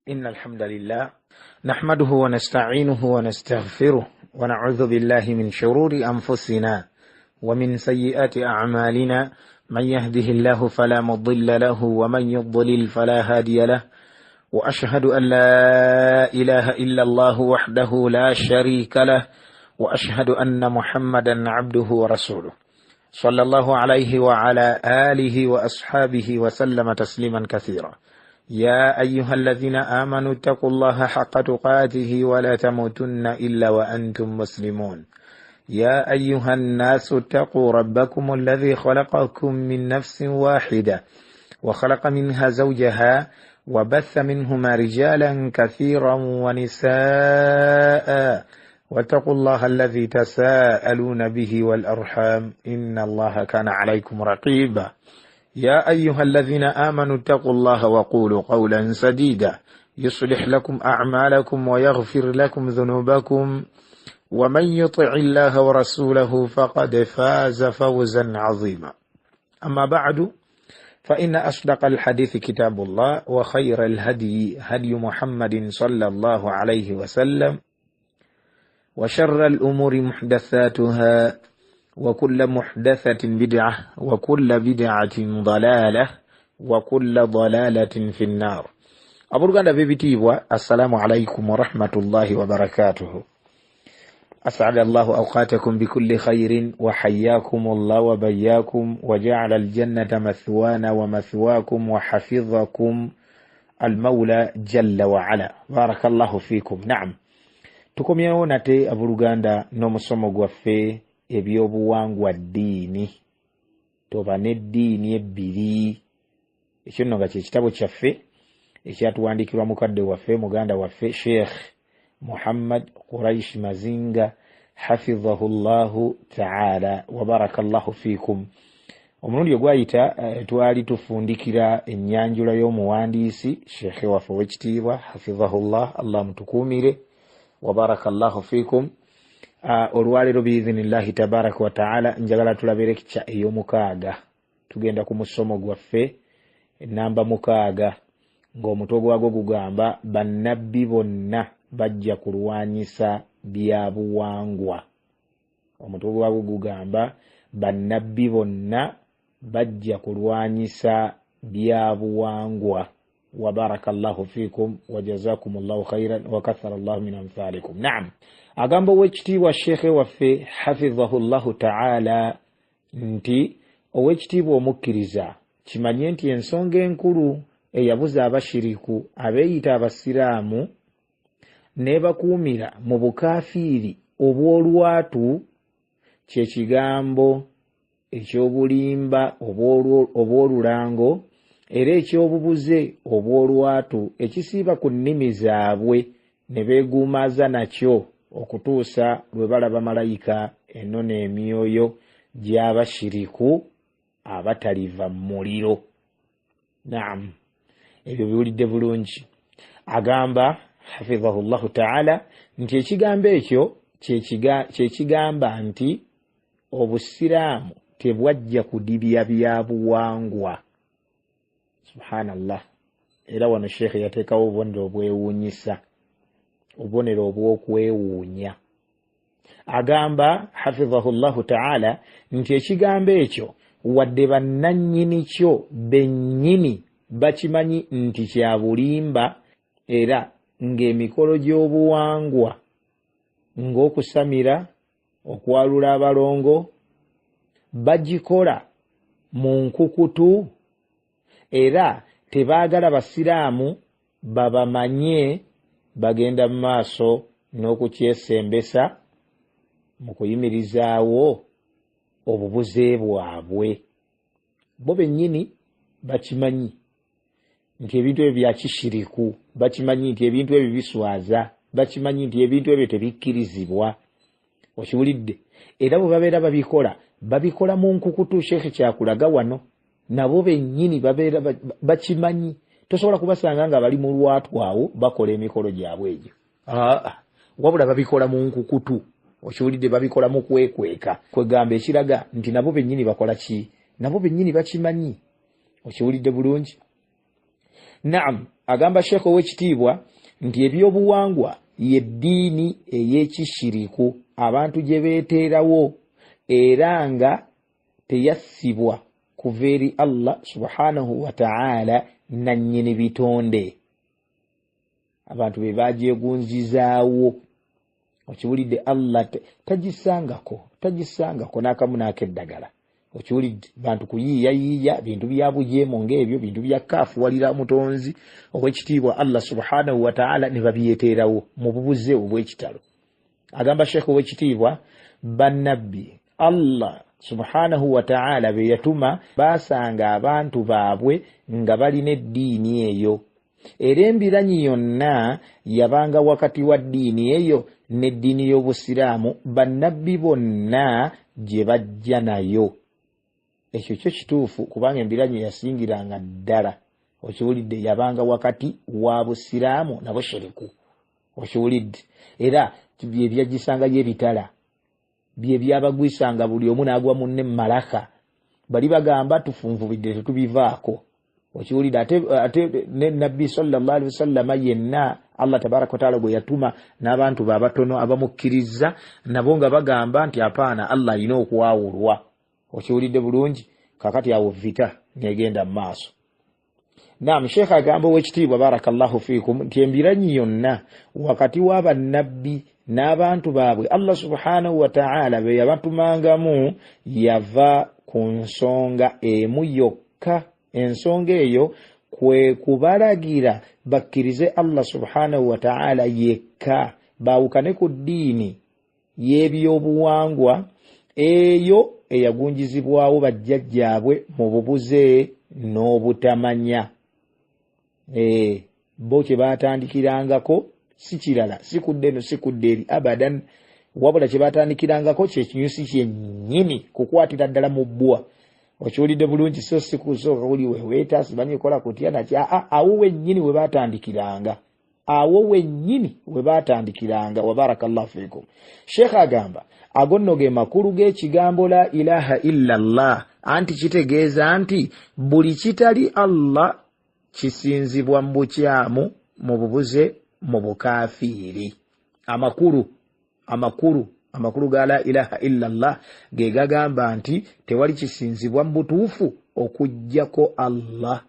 إن الحمد لله نحمده ونستعينه ونستغفره ونعوذ بالله من شرور أنفسنا ومن سيئات أعمالنا، من يهده الله فلا مضل له ومن يضلل فلا هادي له، وأشهد أن لا إله إلا الله وحده لا شريك له، وأشهد أن محمدا عبده ورسوله صلى الله عليه وعلى آله وأصحابه وسلم تسليما كثيرا. يا أيها الذين آمنوا اتقوا الله حق تقاته ولا تموتن إلا وأنتم مسلمون. يا أيها الناس اتقوا ربكم الذي خلقكم من نفس واحدة وخلق منها زوجها وبث منهما رجالا كثيرا ونساء، واتقوا الله الذي تساءلون به والأرحام إن الله كان عليكم رقيبا. يا أيها الذين آمنوا اتقوا الله وقولوا قولا سديدا يصلح لكم أعمالكم ويغفر لكم ذنوبكم، ومن يطع الله ورسوله فقد فاز فوزا عظيما. أما بعد، فإن أصدق الحديث كتاب الله، وخير الهدي هدي محمد صلى الله عليه وسلم، وشر الأمور محدثاتها، وكل محدثة بدعة، وكل بدعة ضلالة، وكل ضلالة في النار. Abooluganda b'ebitiibwa, السلام عليكم ورحمة الله وبركاته. أسعد الله أوقاتكم بكل خير، وحياكم الله وبياكم، وجعل الجنة مثوانا ومثواكم، وحفظكم المولى جل وعلا. بارك الله فيكم. نعم، tukomyewo nate abooluganda n'omusomo gwaffe ebyobuwangwa ddiini, toba n'eddiini ebbiri. Ekyo nno nga kye kitabo kyaffe ekyatuwandiikirwa mukadde waffe, muganda waffe, Sheikh Muhammad Quraish Mazinga حفظه الله تعالى وبارك الله فيكم. Omulundi ogwayita twali tufundikira ennyanjula y'omuwandiisi sheekhe waffe ow'ekitiibwa حفظه الله, Allah mutukuumire وبارك الله فيكم. Olwaleero بإذن الله تبارك وتعالى njagala tulabe lecture ey'omukaaga. Tugenda ku musomo gwaffe enamba 6, ng'omutwe gwagwo gugamba bannabbi bonna bajja kulwanyisa byabuwangwa. Omutwe gwagwo gugamba bannabbi bonna bajja kulwanyisa byabuwangwa. وبارك الله فيكم وجزاكم الله خيرا وكثر الله من أمثالكم. نعم، agamba owekitiibwa sheekhe waffe حفظه الله تعالى nti owekitiibwa omukkiriza, kimanye nti ensonga enkulu eyabuza abashiriku abeeyita abasiraamu nebakuumira mu bukafiiri obw'olwatu kyekigambo ekyobulimba obw'olulango era ekyobubuze obw'olwatu ekisiiba ku nnimi zaabwe ne beeguumaza nakyo okutuusa lwe balaba malayika ennona emyoyo gy'abashiriku abataliva mu muliro. Naam, ebyo biwulidde bulungi. Agamba حفظه الله تعالى nti ekigambo ekyo kyekigamba nti obusiraamu tebwajja kudibya byabuwangwa. سبحان الله. Era wano sheekhe yateekawo obubonero obwewuunyisa, obubonero obw'okwewuunya. Agamba حفظه الله تعالى nti ekigambo ekyo wadde bannannyini kyo bennyini bakimanyi nti kya bulimba, era ng'emikolo gy'obuwangwa ng'okusamira, okwalula abalongo bagikola mu nkukutu, era tebaagala basiraamu babamanye, bagenda mu maaso n'okukyesembesa mu kuyimirizaawo obubuze bwabwe. Bo bennyini bakimanyi nti ebintu ebyo bya kishiriku, bakimanyi nti ebintu ebyo biswaza, bakimanyi nti ebintu ebyo tebikkirizibwa. Okiwulidde? Era bwe babeera babikola, babikola mu nkukutu. Sheekhe kyakulaga wano, nabo bennyini babeera bakimanyi. Tosobola kubasanga nga bali mu lwatu awo bakola emikolo gyabwe egyo, wabula babikola mu nkukutu. Okiwulidde? Babikola mu kwekweka, kwegamba ekiraga nti nabo bennyini bakola ki? Nabo bennyini bakimanyi. Okiwulidde bulungi? Naam, agamba Sheekh ow'ekitiibwa nti ebyobuwangwa y'eddiini ey'ekishiriku abantu gye beeteerawo, era nga teyassibwa kuva eri Allah subhanahu wa ta'ala nannyini bitonde. Abantu be bagyegunzizaawo. Okiwulidde? Allah tagisangako n'akamu n'akeddagala. Okiwulidde? Bantu kuyiiyayiiya bintu bya bujeemu ng'ebyo, bintu bya kaafuwalira mutonzi ow'ekitiibwa Allah subhanahu wa ta'ala, ne babyeteerawo mu bubuze obw'ekitalo. Agamba Sheekh ow'ekitiibwa, bannabbi Allah subhanahu wa ta'ala be yatuma baasanga abantu baabwe nga balina eddiini eyo, era embiranyi yonna yabanga wakati wa ddiini eyo n'eddiini y'Obusiraamu bannabbi bonna gye bajja nayo. Ekyo kyo kituufu, kubanga embiranyi yasingiranga ddala, okiwulidde, yabanga wakati wa Busiraamu na bushiriku. Okiwulidde? Era bye byaggisangayo ebitala, bye byabagwisanga buli omu n'agwa munne malaka. Bali bagamba tufunvubidde tetubivaako. Okiwulidde? Ate ne Nabbi sallallahu alaihi wasallam yenna Allah tabaraka wataala gwe yatuma n'abantu be abatono abamukkiriza, nabo nga bagamba nti apaana, Allah alina okwawulwa. Okiwulidde bulungi? Kakati awo vita negenda mu maaso. Naam, Sheekh agamba ow'ekitiibwa barakallahu fiikum nti embiranyi yonna wakati wa bannabbi n'abantu baabwe Allah subhanahu wa ta'ala be yabatumangamu yava ku nsonga emu yokka. Ensonga eyo kwe kubalagira bakkirize Allah subhanahu wa ta'ala yekka, baawukane ku ddiini y'ebyobuwangwa eyo eyagunjizibwawo bajjajjaabwe mu bubuze n'obutamanya. Bo kye baatandikirangako si kirala, si kudda eno, si kudda eri, abadan, wabula kye baatandikirangako kye kinyusi kyennyini, kukwatira ddala mu bbwa. Okiwulidde bulungi? So si kusooka kuli weweeta simanyi kola kutya nakya, awo wennyini we baatandikiranga, awo wennyini we baatandikiranga. Wa barakallahu fiikum. Sheekh agamba ago nno ge makulu g'ekigambo la ilaha illa Allah, anti kitegeeza nti buli kitali Allah kisinzibwa mu bukyamu, mu bubuze, mu bukafiiri. Amakulu ga la ilaha illa Allah ge gagamba nti tewali kisinzibwa mu butuufu okuggyako Allah.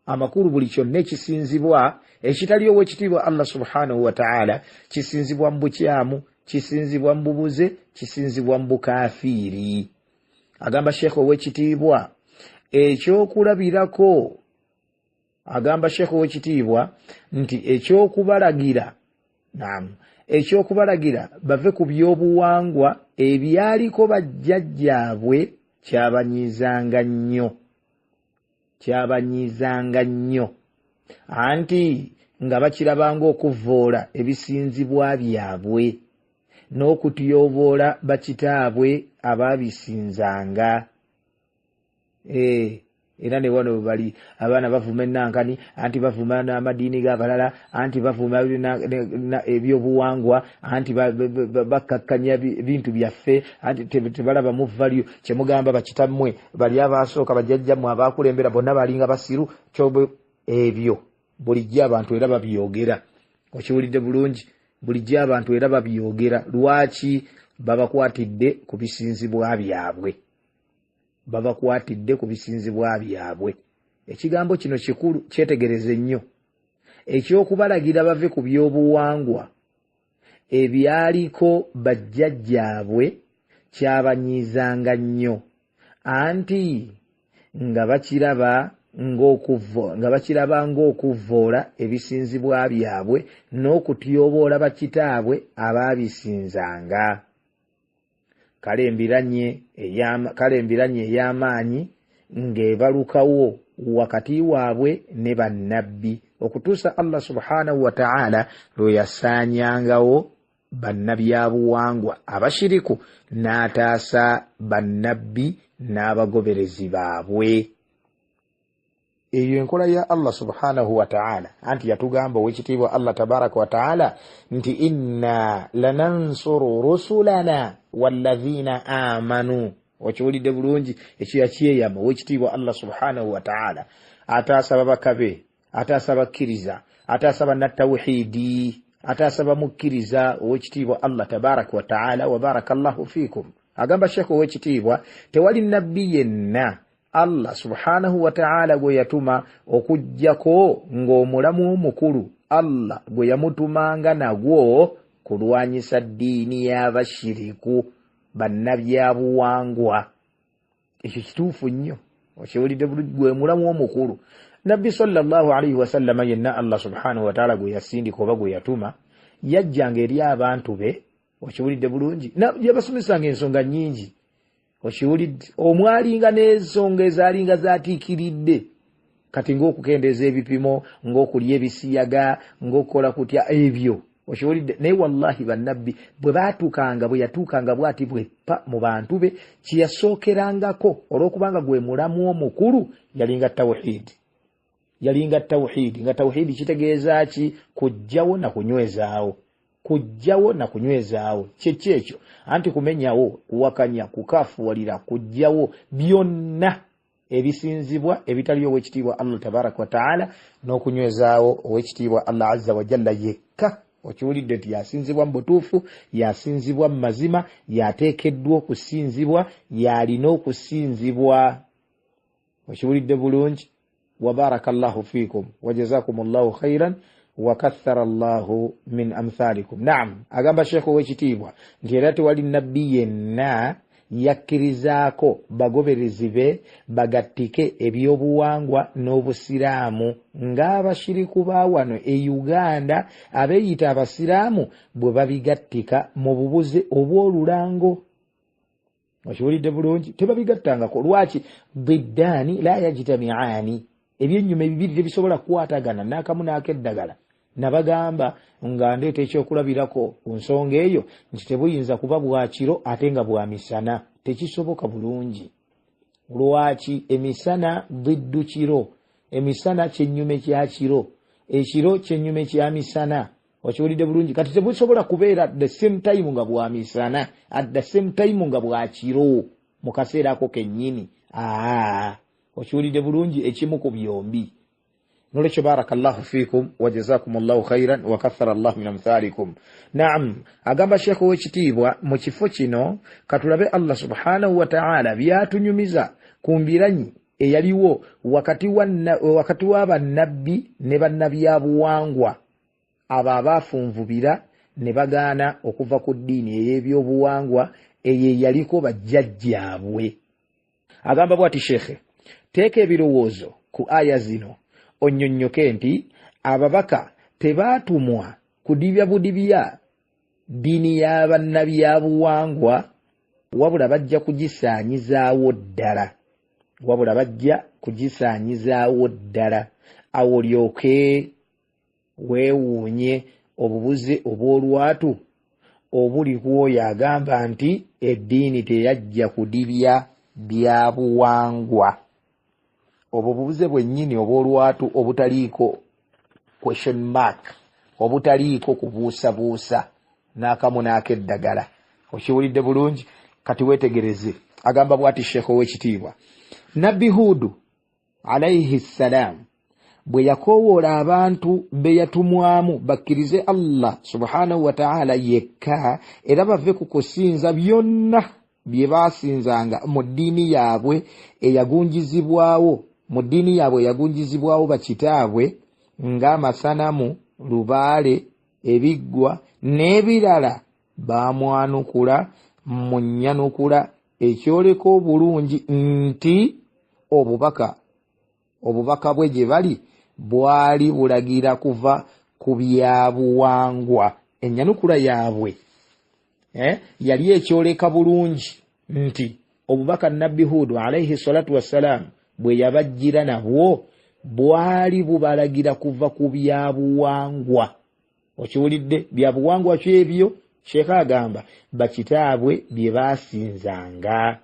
Amakulu buli kyonna ekisinzibwa ekitali ow'ekitiibwa Allah subhanahu wa ta'ala kisinzibwa mu bukyamu, kisinzibwa mu bubuze, kisinzibwa mu bukafiiri. Agamba Sheekh ow'ekitiibwa ekyokulabirako, agamba Sheekh ow'ekitiibwa nti ekyokubalagira, naam, ekyokubalagira bave ku byobuwangwa ebyaliko bajjajjaabwe kyabanyiizanga nnyo, kyabanyiizanga nnyo, anti nga bakirabanga okuvvoola ebisinzibwa byabwe n'okutyoboola bakitaabwe abaabisinzanga. Era ne wano bali abaana bavuma ennankani, anti bavuma n'amadiini g'abalala, anti bavuma ebyobuwangwa, anti bakkakkanya bintu byaffe, anti tebalabamu value. Kyemugamba bakitammwe bali abaasooka, bajjajjammwe abaakulembera bonna balinga basiru. Ebyo bulijjo abantu era babyogera. Okiwulidde bulungi? Bulijjo abantu era babyogera. Lwaki babakwatidde ku bisinzibwa byabwe? Babakwatidde ku bisinzibwa byabwe. Ekigambo kino kikulu, kyetegereze nnyo. Ekyokubalagira bave ku byobuwangwa ebyaliko bajjajjaabwe kyabanyiizanga nnyo, anti nga bakiraba ng'okuvvoola ebisinzibwa byabwe n'okutyoboola bakitaabwe abaabisinzanga. Kale embiranye ey'amaanyi ng'ebalukawo wakati waabwe ne bannabbi okutuusa Allah subhanahu wa ta'ala lwe yasaanyangawo bannabyabuwangwa abashiriku n'ataasa bannabbi n'abagoberezi baabwe. Eyo enkola ya Allah subhanahu wa ta'ala, anti yatugamba owekitiibwa Allah tabaraka wa ta'ala nti inna lanansuru rusulana walladhina amanu. Okiwulidde bulungi? Ekyo yakyeyama owekitiibwa Allah subhanahu wa ta'ala, ataasa babaka be, Ataasa bakkiriza, ataasa bannatawhidi, ataasa bamukkiriza, owekitiibwa Allah tabaraka wataala. Wabaraka llahu fikum. Agamba sheekh owekitiibwa, tewali nabbi yenna Allah subhanahu wataala gwe yatuma okugjako ng'omulamu omukulu Allah gwe yamutumanga nagwo kulwanyisa ddiini y'abashiriku, bannabyabuwangwa. Ekyo kituufu nnyo, okiwulidde bulungi, gwe mulamu omukulu. Nabbi sallallahu alaihi wasallama yenna Allah subhanahu wataala gwe yasindika oba gwe yatuma, yajjanga eri abantu be, okiwulidde bulungi, yabasomesanga ensonga nnyingi, okiwulidde, omwalinga n'ensonga ezaalinga zaatiikiridde kati ng'okukendeeza ebipimo, ng'okulya ebisiyaga, ng'okukola kutya ebyo, okiwulidde. Naye wallahi bannabbi bwe baatuukanga, bwe yatuukanga bwati bweppa mu bantu be, kyeyasookerangako olw'okubanga gwe mulamu omukulu yalinga tawhidi, yalinga tawhidi. Nga tawhidi kitegeeza ki? Kujjawo na kunywezaawo, kujjawo na kunywezaawo. Kyeki ekyo? Anti kumenyawo, kuwakanya, kukafuwalira, kujjawo byonna ebisinzibwa ebitali owekitiibwa Allah tabaraka wataala, n'okunywezaawo owekitiibwa Allah azza wajalla yekka. Okiwulidde nti yasinzibwa mu butuufu, yasinzibwa mu mazima, yateekeddwa okusinzibwa, yalina okusinzibwa. Okiwulidde bulungi. Wabaraka llahu fikum wajazakum llahu khairan wakathara llahu min amthalikum. Naam, agamba sheekh owekitiibwa nti era tewali nabbi yenna yakkirizaako bagoberezi be bagattike ebyobuwangwa n'obusiraamu ng'abashiriku ba wano e Uganda abeeyita abasiraamu bwe babigattika mu bubuze obw'olulango. Okiwulidde bulungi, tebabigattangako. Lwaki? Diddaani la yajtamiaani, ebyennyuma ebibiri tebisobola kukwatagana n'akamu n'akeddagala. Nabagamba nga ndeeta ekyokulabirako ku nsonga eyo nti tebuyinza kuba bwa kiro ate nga bwa misana, tekisoboka bulungi. Lwaki? Emisana diddu kiro, emisana kyennyume kya kiro, ekiro kyennyume kya misana. Okiwulidde bulungi. Kati tebusobola kubeera at the same time nga bwa misana, at the same time nga bwa kiro mu kaseera ako kennyini. Aa, okiwulidde bulungi, ekimu ku byombi. Nolwekyo baraka llahu fikum wajazakum llahu khairan wakathara llahu min amthalikum. Naam, agamba sheekh owekitiibwa mu kifo kino katulabe Allah subhanahu wataala byatunyumiza ku mbiranyi eyaliwo wakati wa bannabbi ne bannabyabuwangwa abo abaafunvubira ne bagaana okuva ku ddiini ey'ebyobuwangwa eyo eyaliko bajjajjaabwe. Agamba bwati sheekhe, teeka ebirowoozo ku aya zino onnyonnyoke nti ababaka tebaatumwa kudibya budibya ddiini ya bannabyabuwangwa, wabula bajja kugisaanyizaawo ddala, wabula bajja kugisaanyizaawo ddala. Awo olyoke weewuunye obubuze obw'olwatu obuli ku oyo agamba nti eddiini teyajja kudibya byabuwangwa. Obwo bubuze bwennyini obw'olwatu obutaliiko question mark, obutaliiko kubuusabuusa n'akamu n'akeddagala. Okiwulidde bulungi. Kati weetegereze, agamba bwati sheekh owekitiibwa, Nabbi Huudu alaihi ssalaamu bwe yakoowoola abantu be yatumwamu bakkirize Allah subhanahu wataala yekka era bave ku kusinza byonna bye baasinzanga mu ddiini yaabwe eyagunjizibwawo, mu ddiini yaabwe eyagunjizibwawo bakitaabwe, ng'amasanamu, lubaale, ebiggwa n'ebirala, baamwanukula mu nnyanukula ekyoleka obulungi nti obubaka bwe gye bali bwali bulagira kuva ku byabuwangwa. Ennyanukula yaabwe yali ekyoleka bulungi nti obubaka Nabbi Huudu alaihi salatu wassalaamu bwe yabajjira nabwo bwali bubalagira kuva ku byabuwangwa. Okiwulidde? Byabuwangwa ki ebyo? Sheekha agamba bakitaabwe bye baasinzanga.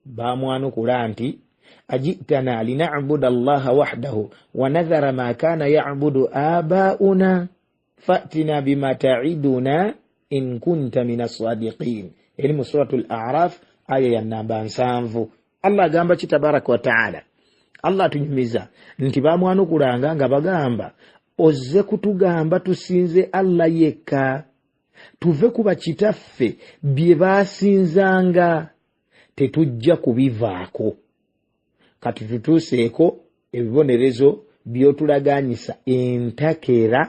Bamwanukula nti ajitana linabuda allaha wahdahu wanadhara ma kana yabudu abauna fatina bima taiduna in kunta min assadiqin. Eri mu suratu Al araf, aya ya namba 70. Allah agamba ki tabaraka wataala? Allah atunyumiza nti bamwanukulanga nga bagamba ozze kutugamba tusinze Allah yekka, tuve ku bakitaffe bye baasinzanga, tetujja kubivaako. Kati tutuuseeko ebibonerezo by'otulagaanyisa entakera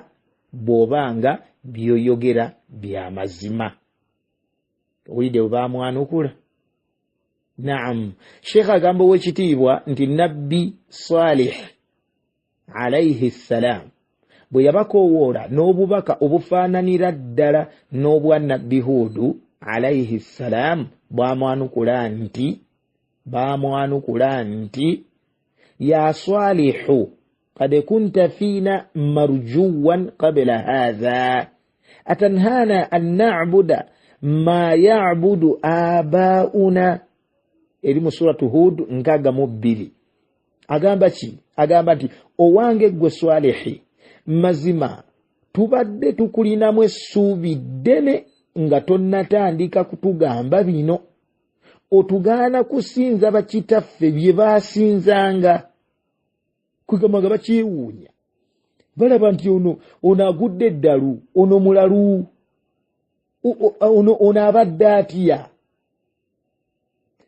bw'oba nga by'oyogera bya mazima. Owulidde bwe baamwanukula? Naam. Sheikh agamba ow'ekitiibwa nti Nabbi Salih alaihi ssalam bwe yabakoowoola n'obubaka obufaananira ddala n'obwa Nabbi Huudu alaihi ssalam, bamwanukula nti ya Salihu kad kunta fiina marjuwan qabla hadha atanhana an na'buda ma ya'budu abauna. Eri mu suratu Hud 62. Agamba ki? Agamba nti owange ggwe Swalihi, mazima tubadde tukulinamu essuubi ddene nga tonnatandika kutugamba bino, otugaana kusinza bakitaffe bye baasinzanga. Kwegamba nga bakyewuunya, balaba nti ono agudde eddalu, ono mulalu, ono abadde atya.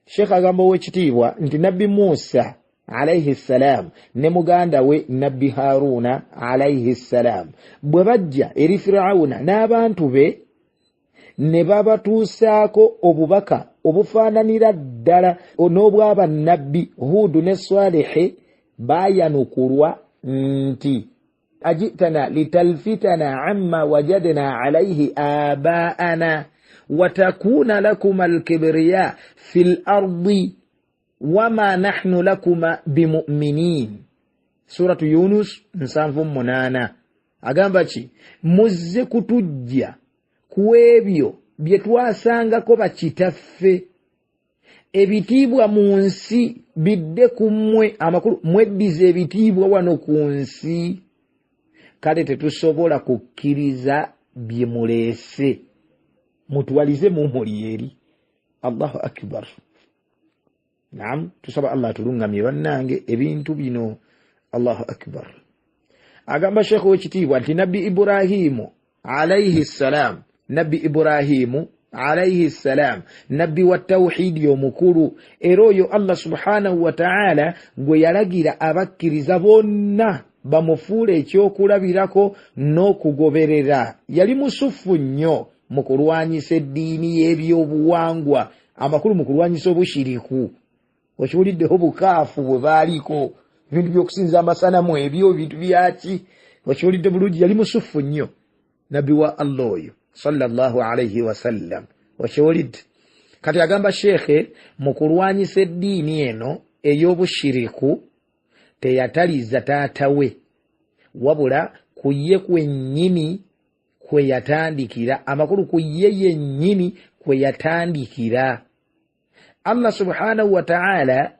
Sheikh agamba ow'ekitiibwa nti Nabbi Musa alaihi ssalam ne muganda we Nabbi Haruna alaihi ssalam bwe bajja eri Firawuna n'abantu be ne babatuusaako obubaka obufaananira ddala n'obwabannabbi Huudu ne Swalihi, baayanukulwa nti ajitana litalfitana amma wajadna alaihi abaana watakuna lakuma alkibriya fi lardi wama nahnu lakuma bimuminin. Suratu Yunus 78. Agamba ki? Muzze kutujja ku ebyo bye twasangako bakitaffe, ebitiibwa mu nsi bidde ku mmwe, amakulu mweddize ebitiibwa wano ku nsi, kale tetusobola kukkiriza bye muleese, mutwalize mumuli eri. Allahu akbar. Naam, tusaba Allah atulungamye bannange ebintu bino. Allahu akbar. Agamba Sheikh w'ekitiibwa nti Nabbi Ibrahimu alaihi ssalam, Nabbi Ibrahimu alaihi ssalam, nabbi wa tawhidi omukulu, era oyo Allah subhanahu wa ta'ala gwe yalagira abakkiriza bonna bamufuule ekyokulabirako n'okugoberera. Yali musufu nnyo mu kulwanyisa eddiini y'ebyobuwangwa, amakulu mu kulwanyisa obushiriku. Okiwuliddeho bukaafu bwe baaliko, ebintu by'okusinza amasanamu ebyo ebintu byaki, okiwulidde bulungi. Yali musufu nnyo nabbi wa Allah oyo sallallahu alaihi wasallam. Okiwulidde? Kati agamba sheekhe mu kulwanyisa eddiini eno ey'obushiriku teyataliza taata we, wabula ku ye kwennyini kwe yatandikira, amakulu ku ye yennyini kwe yatandikira. Allah subhanahu wa ta'ala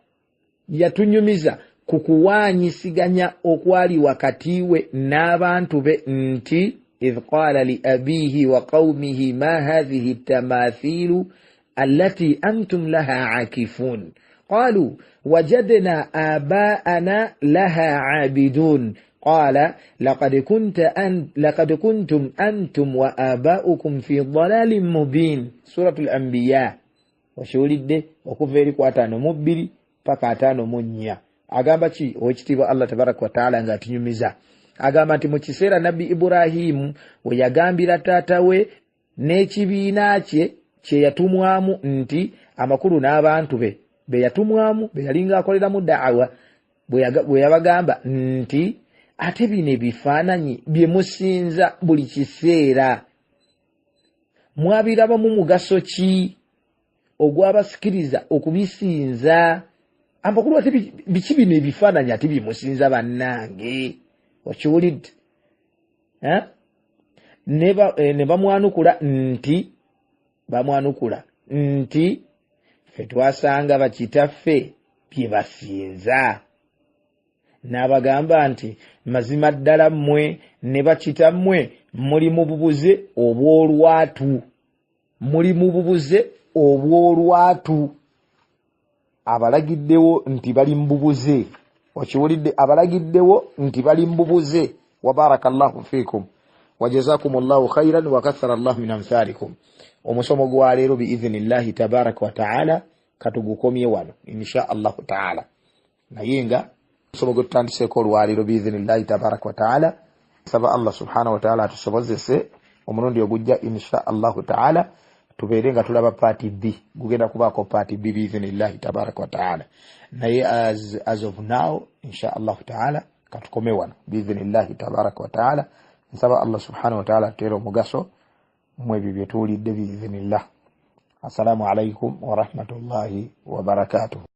yatunyumiza ku kuwaanyisiganya okwali wakati we n'abantu be nti idh qala li abihi wa qawmihi ma hadhihi tamathilu allati antum laha akifun qalu wajadna abaana laha abidun qala laqad kuntum antum wa abaukum fi dalalin mubin. Suratul Anbiya. Oshiwulidde okuva eri ku 52 paka 54. Agamba ki owekitiibwa Allah tabaraka wa taala nga atunyumiza? Agamba nti mu kiseera Nabbi Ibrahimu we yagambira taata we n'ekibiina kye kye yatumwamu nti amakulu n'abantu be be yatumwamu be yalinga akoleramu da'awa, bwe yabagamba nti ate bino ebifaananyi bye musinza buli kiseera mwabirabamu mugaso ki ogwabasikiriza okubisinza? Amakulu ate biki bino ebifaananyi ate bye musinza bannange? Okiwulidde? Ne bamwanukula nti ffe twasanga bakitaffe bye basinza. N'abagamba nti mazima ddala mmwe ne bakitammwe muli mu bubuze obw'olwatu, muli mu bubuze obw'olwatu. Abalagiddewo nti bali mu bubuze. Okiwulidde, abalagiddewo nti bali mbubuze. Wabaraka llahu fikum wajazakum llahu khairan wakathara llahu min amthalikum. Omusomo gwaleero biidhinillahi tabaraka wataala katugukomye wano insha allahu taala, naye nga omusomo gwe tutandiseeko olwaleero biidhinillahi tabaraka wataala, saba Allah subhanahu wataala atusobozese omulundi ogujja insha allahu taala tubeere nga tulaba part B. Gugenda kubaako part B biidhinillahi tabaraka wataala, naye as of now insha allahu taala katukome wano biidhinillahi tabaraka wataala. Nsaba Allah subhanahu wataala atuteere omugaso mu ebyo byetuwulidde biidhinillah. Assalamu alaikum warahmatullahi wabarakatuhu.